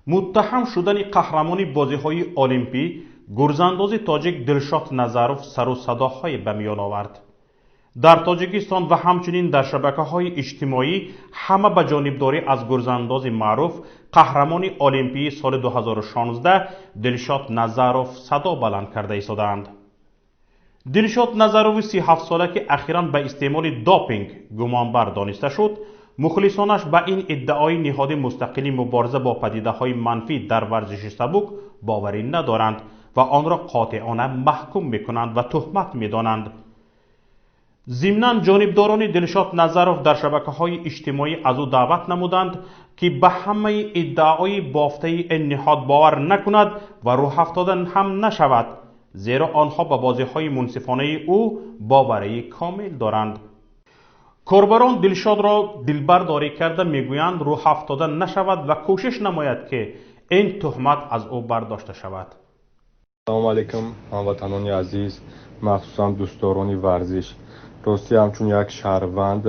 Муттаҳам шудани қаҳрамони бозиҳои олимпӣ гурзандози тоҷик Дилшод Назаров сару садоҳое ба миён овард. Дар Тоҷикистон ва ҳамчунин дар шабакаҳои иҷтимоӣ ҳама ба ҷонибдорӣ аз гурзандози маъруф, қаҳрамони олимпии соли 2016 Дилшод Назаров садо баланд карда истодаанд. Дилшод Назарови 37сола, ки ахиран ба истеъмоли допинг гумонбар дониста шуд, мухлисонаш ба ин иддаои ниҳоди мустақили мубориза бо падидаҳои манфӣ дар варзиши сабук боварӣ надоранд ва онро қотеона маҳкум мекунанд ва туҳмат медонанд. Зимнан ҷонибдорони Дилшод Назаров дар шабакаҳои иҷтимоӣ аз ӯ даъват намуданд, ки ба ҳамаи иддаои бофтаи ин ниҳод бовар накунад ва рӯҳафтода ҳам нашавад, зеро онҳо ба бозиҳои мунсифонаи ӯ боварии комил доранд. Корбарон Дилшодро дилбардорӣ карда мегӯянд, рӯҳафтода нашавад ва кӯшиш намояд, ки ин туҳмат аз ӯ бардошта шавад. Салому алайкум, ҳамватанони азиз, махсусан дӯстдорони варзиш. Ростӣ, ҳамчун як шаҳрванд,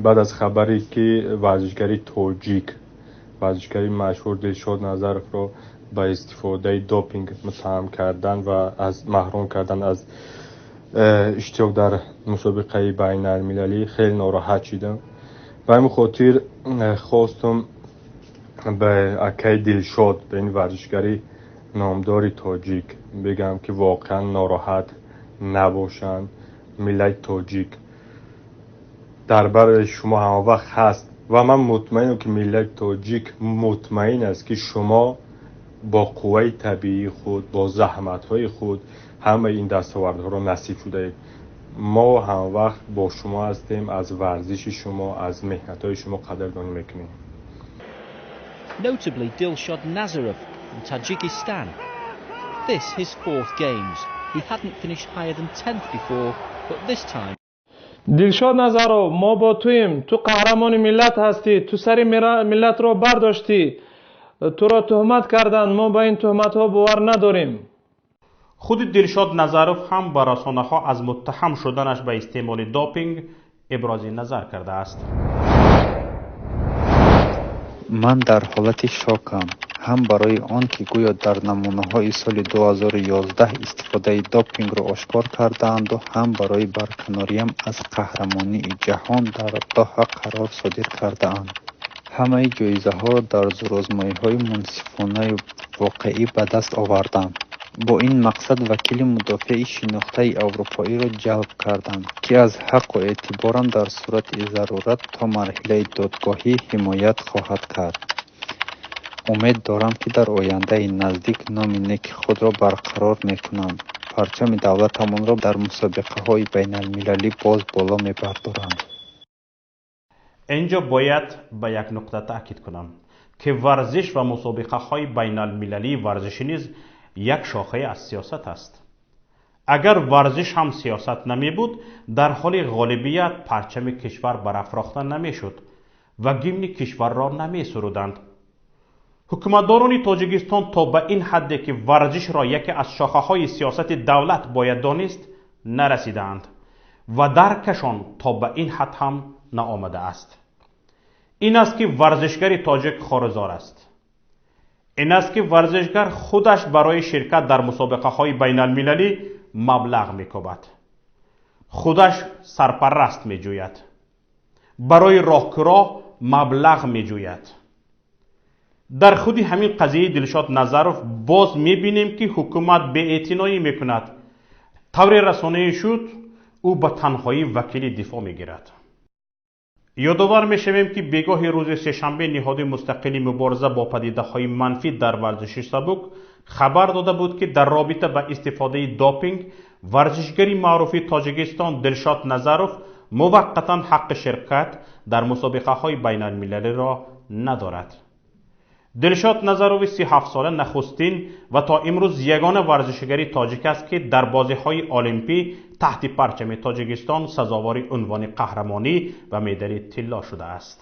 баъд аз хабаре ки варзишгари тоҷик, варзишгари машҳур Дилшод Назаровро ба истифодаи допинг муттаҳам кардан ва аз маҳрум кардан аз иштирок дар мусобиқаи байналмилалӣ, хеле нороҳат шидам. Ба ҳамин хотир хостум ба акаи Дилшод, ба ин варзишгари номдори тоҷик бигӯям, ки воқеан нороҳат набошанд. Миллати тоҷик дар бари шумо ҳамавақт ҳаст ва ман мутмаинам, ки миллати тоҷик мутмаин аст, ки шумо бо қувваи табиии худ, бо заҳматҳои худ ҳамаи ин дастовардҳоро насиб шудаед. Мо ҳамавақт бо шумо ҳастем, аз варзиши шумо, аз меҳнатҳои шумо қадрдонӣ мекунем. Notably, Dilshod Nazarov from Tajikistan. This his fourth Games. He hadn't finished higher than 10th before, but this time Дилшод Назаров, мо бо туем. Ту қаҳрамони миллат ҳастӣ. Ту сари миллатро бардоштӣ. Туро туҳмат карданд, мо ба ин туҳматҳо бовар надорем. Худи Дилшод Назаров ҳам ба расонаҳо аз муттаҳам шуданаш ба истеъмоли допинг ибрози назар кардааст. Ман дар ҳолати шокам, ҳам барои он ки гӯё дар намунаҳои соли 2011 истифодаи допингро ошкор кардаанду, ҳам барои барканориям аз қаҳрамонии ҷаҳон дар Доҳа қарор содир кардаанд. Ҳамаи ҷоизаҳоро дар зӯрозмоиҳои мунсифонаю воқеӣ ба даст овардам. Бо ин мақсад вакили мудофеи шинохтаи аврупоиро ҷалб кардам, ки аз ҳаққу эътиборам дар сурати зарурат то марҳилаи додгоҳӣ ҳимоят хоҳад кард. Умед дорам, ки дар ояндаи наздик номи неки худро барқарор мекунам, парчами давлатамонро дар мусобиқаҳои байналмилалӣ боз боло мебардорам. Инҷо бояд ба як нуқта таъкид кунам, ки варзиш ва мусобиқаҳои байналмилалии варзишӣ низ як шохае аз сиёсат аст. Агар варзиш ҳам сиёсат намебуд, дар ҳоли ғолибият парчами кишвар барафрохта намешуд ва гимни кишварро намесуруданд. Ҳукуматдорони Тоҷикистон то ба ин ҳадде, ки варзишро яке аз шохаҳои сиёсати давлат бояд донист, нарасидаанд ва даркашон то ба ин ҳад ҳам наомадааст. Ин аст, ки варзишгари тоҷик хорузор аст. Ин аст, ки варзишгар худаш барои ширкат дар мусобиқаҳои байналмилалӣ маблағ мекобад, худаш сарпараст меҷӯяд, барои роҳкиро маблағ меҷӯяд. Дар худи ҳамин қазияи Дилшод Назаров боз мебинем, ки ҳукумат беэътиноӣ мекунад. Тавре расонаӣ шуд, ӯ ба танҳоӣ вакили дифоъ мегирад. Ёдовар мешавем, ки бегоҳи рӯзи сешанбе ниҳоди мустақили мубориза бо падидаҳои манфӣ дар варзиши сабук хабар дода буд, ки дар робита ба истифодаи допинг варзишгари маъруфи Тоҷикистон Дилшод Назаров муваққатан ҳаққи ширкат дар мусобиқаҳои байналмилалиро надорад. Дилшод Назарови 37сола нахустин ва то имрӯз ягона варзишгари тоҷик аст, ки дар бозиҳои олимпӣ таҳти парчами Тоҷикистон сазовори унвони қаҳрамонӣ ва медали тилло шудааст.